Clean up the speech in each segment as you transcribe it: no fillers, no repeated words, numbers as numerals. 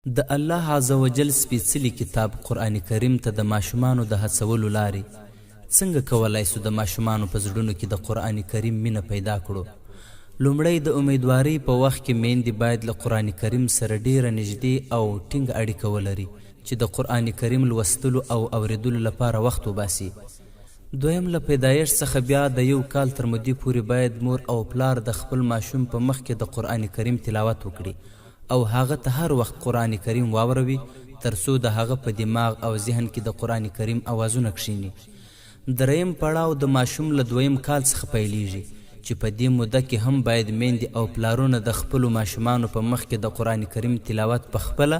د الله عزوجل سپېڅلي کتاب قرآن کریم ته د ماشومانو د هڅولو لارې. څنګه کولای سو د ماشومانو په زړونو کې د قرآن کریم مینه پیدا کړو؟ لومړی، د امیدوارۍ په وخت کې میندې باید له قرآن کریم سره ډېره نږدې او ټینګه اړیکه ولري چې د قرآن کریم لوستلو او اورېدلو لپاره وخت وباسي. دویم، له پیدایښت څخه بیا د یو کال تر مودې پورې باید مور او پلار د خپل ماشوم په مخ کې د قرآن کریم تلاوت وکړي او هغه ته هر وخت قرآن کریم واوروي تر څو د هغه په دماغ او ذهن کې د قرآن کریم اوازونه کښېني. درېیم پړاو د ماشوم له دویم کال څخه پیلېږي چې په دې موده کې هم باید میندې او پلارونه د خپلو ماشومانو په مخ کې د قرآن کریم تلاوت په خپله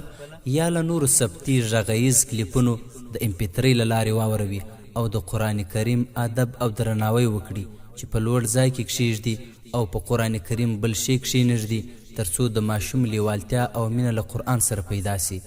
یا له نورو ثبتي ږغییز کلیپونو د ایم پي ترۍ له لارې واوروي او د قرآن کریم ادب او درناوی وکړي چې په لوړ ځای کې کښېږدي او په قرآن کریم بل شی کښېنږدي تر څو د ماشوم لېوالتیا او مینه له قرآن سره پیدا شي.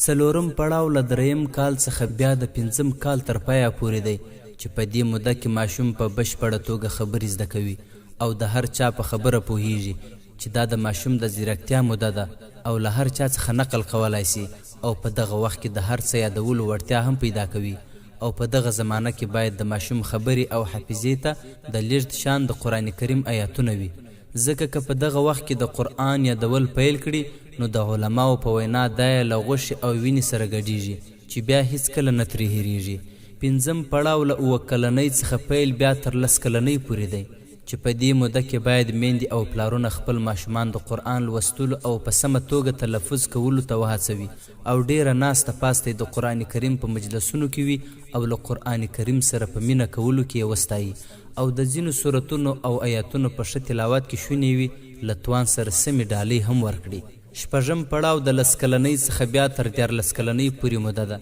څلورم پړاو له درېیم کال څخه بیا د پنځم کال تر پایه پورې دی چې په دې موده کې ماشوم په بشپړه توګه خبرې زده کوي او د هر چا په خبره پوهېږي چې دا د ماشوم د ځیرکتیا موده ده او له هر چا څخه نقل کولای شي او په دغه وخت کې د هر څه یادولو وړتیا هم پیدا کوي او په دغه زمانه کې باید د ماشوم خبرې او حافظې ته د لېږد شان د قرآن کریم ایاتونه وي ځکه که په دغه وخت کې د قرآن یادول پیل کړي نو د علماوو په وینا دا یې له غوښې او وینې سره ګډېږي چې بیا هېڅکله نه ترې هېرېږي. پنځم پړاو له اووه کلنۍ څخه پیل بیا تر لس کلنۍ پورې دی چې په دې موده کې باید میندې او پلارونه خپل ماشومان د قرآن لوستلو او په سمه توګه تلفظ کولو ته وهڅوي او ډېره ناسته پاسته یې د قرآن کریم په مجلسونو کې وي او له قرآن کریم سره په مینه کولو کې یې وستایي او د ځینو سورتونو او ایاتونو په ښه تلاوت کې شونې وي له توان سره سمې ډالۍ هم ورکړي. شپږم پړاو د لس کلنۍ څخه بیا تر 13 کلنۍ پورې موده ده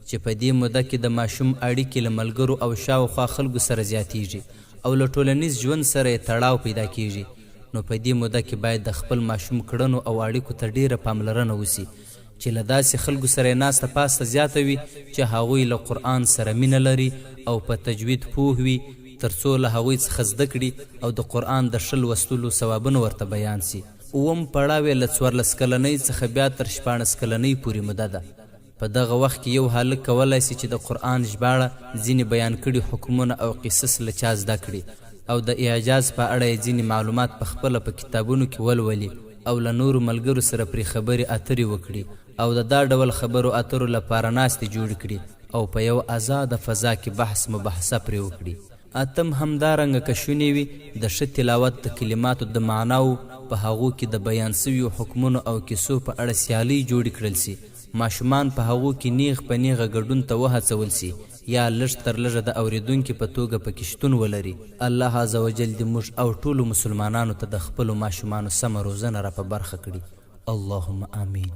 چې په دې موده کې د ماشوم اړیکې له ملګرو او شاوخوا خلکو سره زیاتیږي او له ټولنیز ژوند سره یې تړاو پیدا کیږي نو په دې موده کې باید د خپل ماشوم کړنو او اړیکو ته ډیره پاملرنه وشي چې له داسې خلکو سره یې ناسته پاسته زیاته وي چې هغوی له قرآن سره مینه لري او په تجوید پوه وي تر څو له هغوی څخه زده کړي او د قرآن د ښه لوستلو ثوابونه ورته بیان شي. اووم پړاو یې له 14 کلنۍ څخه بیا تر 16 کلنۍ پورې موده ده. په دغه وخت کې یو هلک کولای شي چې د قرآن ژباړه، ځینې بیان کړي حکمونه او قصص له چا زده کړي او د اعجاز په اړه یې ځینې معلومات په خپله په کتابونو کې ولولي او له نورو ملګرو سره پرې خبرې اترې وکړي او د دا ډول خبرو اترو لپاره ناستې جوړې کړي او په یوه ازاده فضا کې بحث مباحثه پرې وکړي. اتم، همدارنګه که شونې وي د ښه تلاوت د کلماتو د معناوو، په هغو کې د بیان شویو حکمونو او کیسو په اړه سیالۍ جوړې کړل شي، ماشومان په هغو کې نیغ په نیغه ګډون ته وهڅول شي یا لږ تر لږه د اورېدونکي په توګه په کې شتون ولري. الله عزوجل دې موږ او ټولو مسلمانانو ته د خپلو ماشومانو سمه روزنه را په برخه کړي. اللهم آمین.